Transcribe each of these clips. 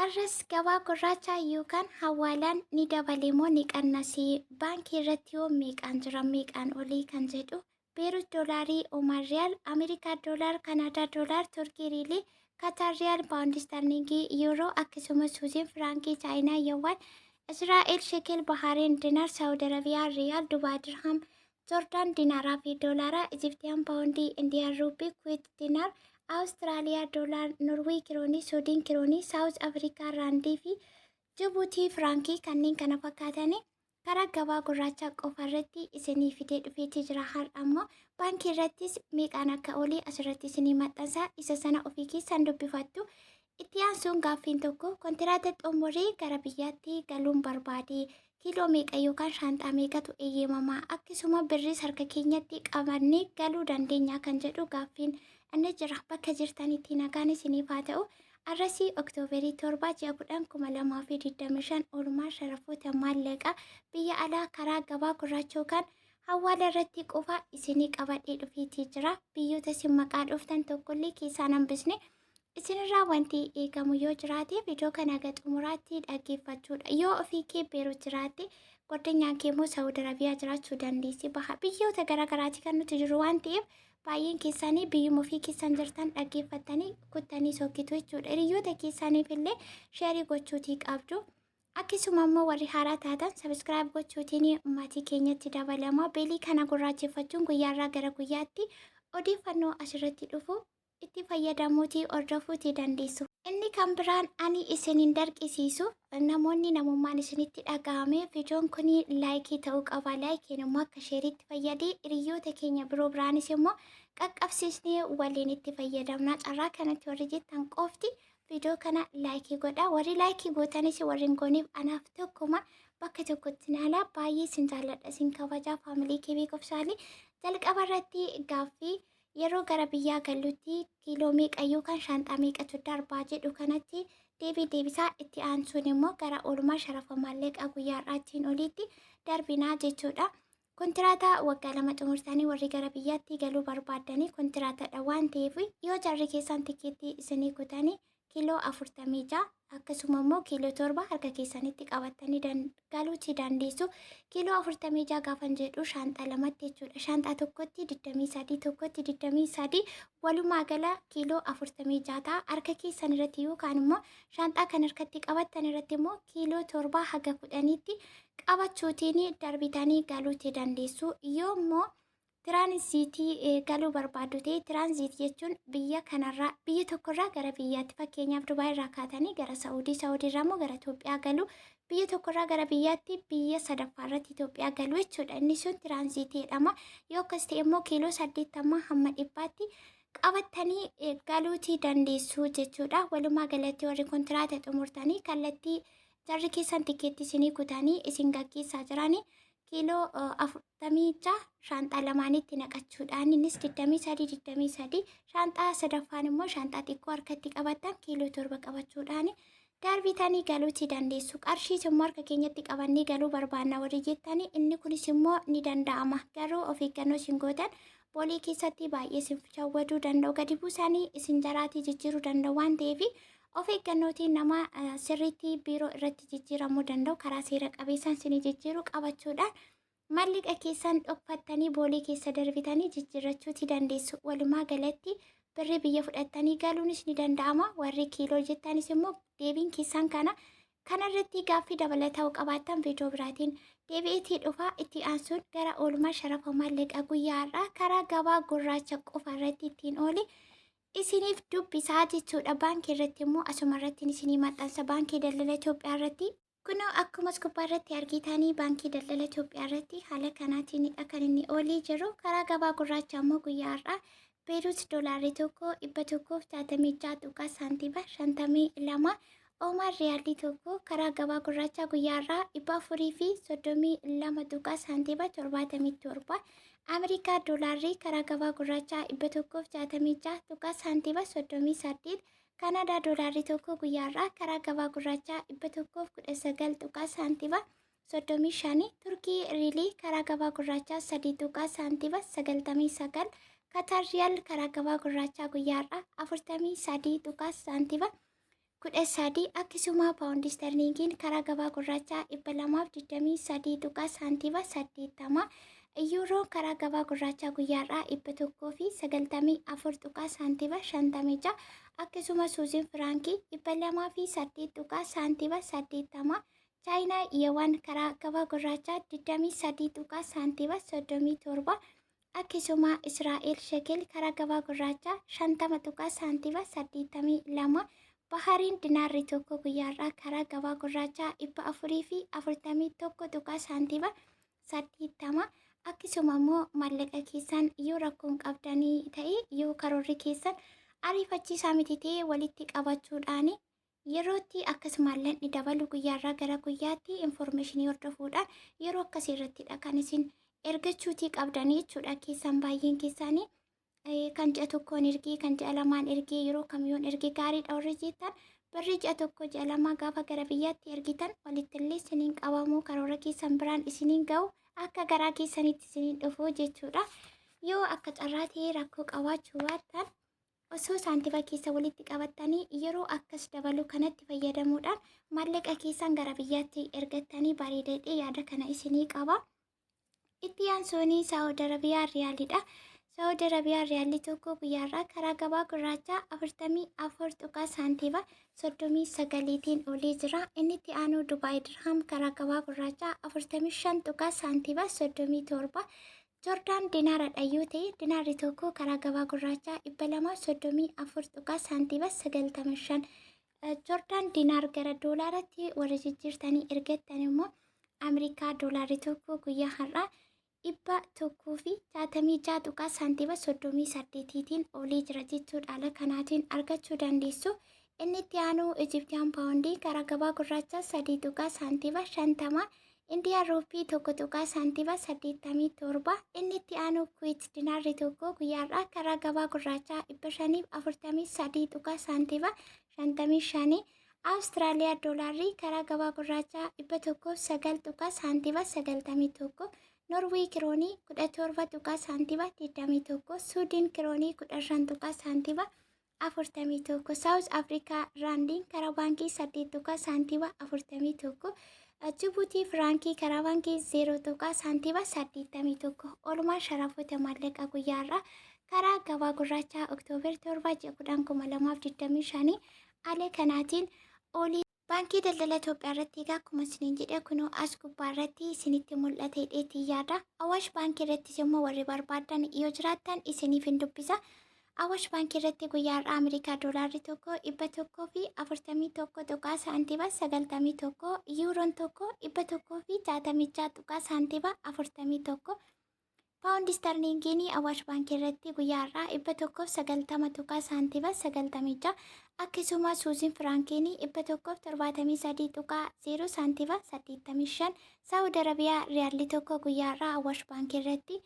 Arras gabaa gurraacha yookaan hawaalaan ni dabale moo ni qannase? Baankii irratti hoo meeqaan jira meeqaan olii kan jedhu Beerut doolaarii, Omaan riyaal, Ameerikaa doolaar, Kanaadaa doolaar, Turkii riilii, Kataar riyaal, Paawundi istarliingii, Yuuroo akkasumas Suuziin Firaankii, Chaayinaa Yawaan, Israa'el shekel, Bahaareen dinaar, Saawud Arabiyaa riyaal, Dubaay dirham, Joordaan dinaaraa fi doolaara, Ijiptiyaan paawundii, Indiyaan ruupii, Kuweet dinaar, Awustiraaliyaa doolaar, Norwee kiroonii, Suudiin kiroonii, Saawuz Afrikaa raandii fi Jibuutii firaankii kanneen kana fakkaatanii karaa gabaa gurraachaa qofa irratti isinii fidee dhufeetii jira. Har'a ammoo baankii irrattis meeqaan akka oole asirratti isinii maxxansa isa sana ofii keessan dubbifattu. Itti aansuun gaaffiin tokko kontiraata xumuree gara biyyaatti galuun barbaade kiiloo meeqa yookaan shaanxaa meeqatu eeyyemamaa akkasuma birriis harka keenyatti qabannee galuu dandeenya kan jedhu gaaffiin inni jira. Bakka jirtanitti nagaan isiniif haa ta'u. Arrasii Oktooberii 7 ji'a 10 2025 oolmaa sharafoota maallaqaa biyya alaa karaa gabaa gurraacha yookaan hawaala irratti qofa isinii qabadhee dhufeetii jira. Biyyoota isin maqaa dhooftan tokkollee keessaan hambisne. Isinirraa wanti eegamu yoo jiraate viidiyoo kana haga xumuraatti dhaggeeffachuudha. Yoo ofii kee Beerut jiraatte goddinyaan kee immoo Saawud Arabiyaa jiraachuu dandeessi. Baha biyyoota garaagaraati kan nuti jirru waan ta'eef baay'een keessanii biyyuma ofii keessan jirtan dhaggeeffattanii kuttanii sokkitu jechuudha. Hiriyoota keessaniif illee sheerii gochuutii qabdu. Akkasuma immoo warri haaraa taatan sabiskiraayib gochuutiin maatii keenyatti dabalama. Beelii kana gurraacheffachuun guyyaarraa gara guyyaatti odeeffannoo asirratti dhufu itti fayyadamuutii hordofuutii dandeessu. Inni kan biraan ani isin hin darqisiisu namoonni namummaan isinitti dhaga'ame viidiyoon kun laayikii ta'uu qaba. Laayikiin immoo akka sheeriitti fayyadee hiriyoota keenya biroo biraanis immoo qaqqabsiisnee waliin itti fayyadamna. Carraa kanatti warri jettan qofti viidiyoo kana laayikii godha. Warri laayikii gootanis warri hin gooneef anaaf tokkuma bakka tokkotti naala. Baay'ee isin jaalladha, isin kabajaa faamilii kee beekofsaalii. Jalqaba irratti gaaffii Yeroo gara biyyaa gallutti kiiloo meeqa yookaan shaanxaa meeqatu darbaa jedhu kanatti deebii deebisaa itti aansuun immoo gara oolmaa sharafa maallaqaa guyyaa har'aatiin oliitti darbinaa jechuudha. Kontiraata waggaa 2 xumurtanii warri gara biyyaatti galuu barbaaddanii kontiraatadha waan ta'eef yoo jarri keessan tikeettii isinii kutanii kiiloo 46 akkasuma immoo kiiloo 7 harka keessanitti qabattanii galuuti dandeessu. Kiiloo 46 gaafan jedhu shaanxaa lamatti jechuudha. Shaanxaa tokkotti 23 tokkotti 23 walumaa gala kiiloo 46 ta'a. Harka keessan irratti yookaan immoo shaanxaa kan harkatti qabattan irratti immoo kiiloo 7 haga 10tti qabachuutiin darbitanii galuuti dandeessu. Yoo immoo Tiraanziitii galuu barbaaddu ta'e tiraanziit jechuun biyya kanarraa biyya tokkorraa gara biyyaatti fakkeenyaaf Dubaay irraa kaatanii gara Sa'uudii Sa'uudii irraa immoo gara Itoophiyaa galuu biyya tokkorraa gara biyyaatti biyya sadaffaa irratti Itoophiyaa galuu jechuudha. Inni sun tiraanziitii jedhama. Yoo akkas ta'e immoo kiiloo 80 hamma 100tti qabattanii galuutii dandeessu jechuudha. Walumaa galatti warri kontiraata xumurtanii kallattii jarri keessan tikeetti isinii kutanii isin gaggeessaa jiranii kiiloo 46 shaanxaa lamaanitti naqachuudhaan innis 23 23 shaanxaa sadaffaan immoo shaanxaa xiqqoo harkatti qabattan kiiloo 7 qabachuudhaan darbitanii galuuti dandeessu. Qarshiis immoo harka keenyatti qabannee galuu barbaanna warri jettanii inni kunis immoo ni danda'ama. Garuu of eeggannoo isin gootan boolee keessatti baay'ee isin shawwaduu danda'u gadi buusanii isin jaraatii jijjiiruu danda'u waan ta'eef of eeggannootiin nama sirriitti biiroo irratti jijjiiramuu danda'u karaa seera qabeessaan isinii jijjiiru qabachuudhaan mallaqa keessan dhokfattanii boolee keessa darbitanii jijjiirrachuuti dandeessu. Walumaa galatti birrii biyya fudhattanii galuunis ni danda'ama. Warri kiiloo jettanis immoo deebiin keessan kana. Kanarratti gaaffii dabalataa yoo qabaattan viidiyoo biraatiin deebi'eetii dhufa. Itti aansuun gara oolmaa sharafa maallaqaa guyyaa har'aa karaa gabaa gurraacha qofa irratti ittiin oole isiniif dubbisaa jechuudha. Baankii irratti immoo asuma irratti isinii maxxansa baankii daldala Itoophiyaa irratti. Kunoo akkumas gubbaa irratti argitanii baankii daldala Itoophiyaa irratti haala kanaatiinidha kan inni oolee jiru. Karaa gabaa gurraacha immoo guyyaa har'aa Beerut doolaarri tokko 166 tuqaa saantima 52 Oomaan riyaalli tokko karaa gabaa gurraachaa guyyaa har'aa 432 tuqaa saantima 77 Ameerikaa doolaarri karaa gabaa gurraachaa 166 tuqaa saantima 38 Kaanaadaa doolaarri tokko guyyaa har'aa karaa gabaa gurraachaa 119 tuqaa saantima 35 Turkii riilii karaa gabaa gurraachaa 3 tuqaa saantima 99 Kataar riyaal karaa gabaa gurraachaa guyyaa har'aa 43 tuqaa saantima 13, akkasuma paawundi sterlingiin karaa gabaa gurraachaa 223 tuqaa saantiima 80, yuuroon karaa gabaa gurraachaa guyyaarraa 194 tuqaa saantiima 56, akkasuma suuziin firaankii 208 tuqaa saantiima 80, chaayinaa yuwaan karaa gabaa gurraachaa 23 tuqaa saantiima 37, akkasuma Israa'el shekel karaa gabaa gurraachaa 50 tuqaa saantiima 82, Bahariin dinaarri tokko guyyaarraa karaa gabaa gurraachaa 441 tuqaa saantiima 80. Akkasuma immoo maallaqa keessan yoo rakkoon qabdanii ta'e, yoo karoorri keessan ariifachiisaa miti ta'e, walitti qabachuudhaan yerootti akkas maallaqni dabalu guyyaarraa gara guyyaatti information hordofuudhaan yeroo akkasii irrattidha kan isin ergachuutii qabdanii jechuudha. Keessan baay'een keessaanii kan ji'a 1n ergee, kan ji'a 2n ergee, yeroo kamyoon ergee gaariidha warri jettan, birrii ji'a 1, ji'a 2 gaafa gara biyyaatti ergitan walitti illee isiniin qabamu, karoora keessan biraan isiniin ga'u, akka garaa keessanitti isiniin dhufu jechuudha. Yoo akka carraa ta'ee rakkoo qabaachuu baattan, osoo saantima keessa walitti qabattanii yeroo akkas dabalu kanatti fayyadamuudhaan maallaqa keessan gara biyyaatti ergattanii bareedadhee yaada kana isinii qaba. Itti aansuun Saa'ud Arabiyaa riyaalidha. Saa'ud Arabiyaa riyaalli tokko guyyaarraa karaa gabaa gurraachaa 44 tuqaa saantima 39tiin olii jira. Inni itti aanu Dubaay Dirham karaa gabaa gurraachaa 45 tuqaa saantima 37. Joordaan dinaaradha yoo ta'e, dinaarri tokko karaa gabaa gurraachaa 234 tuqaa saantima 95. Joordaan dinaar gara doolaaratti warra jijjiirtanii ergattan immoo, Ameerikaa doolaarri tokko guyyaa har'aa 166 tuqaa saantima 38tiin olii jira jechuudha. Haala kanaatiin argachuu dandeessu. Inni itti aanu Ijiptiyaan paawundii karaa gabaa gurraachaa 3 tuqaa saantima 50. Indiyaan ruupii 1 tuqaa saantima 87. Inni itti aanu Kuwait dinaarri tokko guyyaarraa karaa gabaa gurraachaa 543 tuqaa saantima 55. Awustiraaliyaa doolaarri karaa gabaa gurraachaa 109 tuqaa saantima 91. Norwii kiroonii 17 tuqaa saantima 21. Suudiin kiroonii 15 tuqaa saantima 41. Saawuz Afrikaa raandiin karaa baankii 8 tuqaa saantima 41. Jibuutii firaankii karaa baankii 0 tuqaa saantima 81. Oolmaan sharafoota maallaqa guyyaarraa karaa gabaa gurraachaa Oktoobar 7 ji'a 10 2025 haala kanaatiin olii. Baankii Daldala Itoophiyaa irratti egaa akkuma isiniin jedhe kunoo as gubbaa irratti isinitti mul'ate dheetii yaada. Awaash Baankii irrattis immoo warri barbaadan yoo jiraattan isiniif hin dubbisa. Awaash Baankii irratti guyyaa har'aa Ameerikaa doolaarri tokko 141 tuqaa saantima 91, yuuroon tokko 166 tuqaa saantima 41. Paawundi istarliingiin Awaash Baankii irratti guyyaa har'aa 190 tuqaa saantima 96, akkasuma Suuziin Firaankiin 173 tuqaa 0 saantima 85. Saawud Arabiyaa riyaalli tokko guyyaa har'aa Awaash Baankii irratti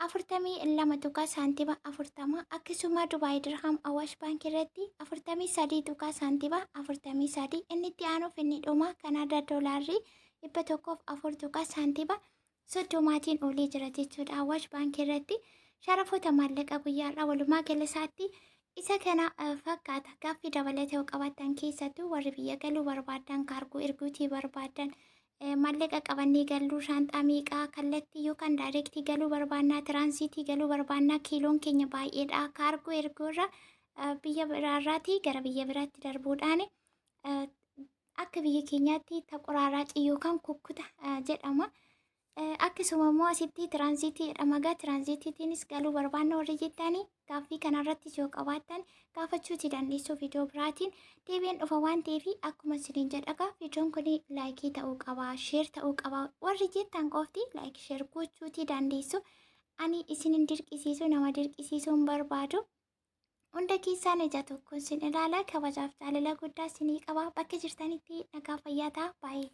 42 tuqaa saantima 40, akkasuma Dubaay Dirham Awaash Baankii irratti 43 tuqaa saantima 43. Inni itti aanuuf inni dhuma Kanaadaa doolaarri 104 tuqaa saantima 30tiin olee jira jechuudha. Awaash Baankii irratti sharafoota maallaqa guyyaarraa walumaa gala isaatti isa kana fakkaata. Gaaffii dabalataa yoo qabaattan, keessattuu warri biyya galuu barbaadan, kaargoo erguutii barbaadan, maallaqa qabannee galluu, shaanxaa meeqaa kallattii yookaan direct galuu barbaannaa, transit galuu barbaannaa, kiiloon keenya baay'eedha. Kaargoo erguurra biyya biraarraatii gara biyya biraatti darbuudhaan akka biyya keenyaatti taquraaraacii yookaan kukkuta jedhama. Akkasuma immoo asitti transit jedhama. Egaa transitiitiinis galuu barbaanna warri jettanii gaaffii kanarrattis yoo qabaattan gaafachuuti dandeessu. Viidiyoo biraatiin deebiin dhufa waan ta'eef, akkuma isiniin jedhagaa, viidiyoon kun like ta'uu qaba, share ta'uu qaba warri jettan qofti like, share gochuuti dandeessu. Ani isinin dirqisiisu, nama dirqisiisuu hin barbaadu. Hunda keessaan ija tokkoon sin ilaala, kabajaaf jaalala guddaa sinii qaba. Bakka jirtanitti nagaa fayyaa ta'a. Baay'ee.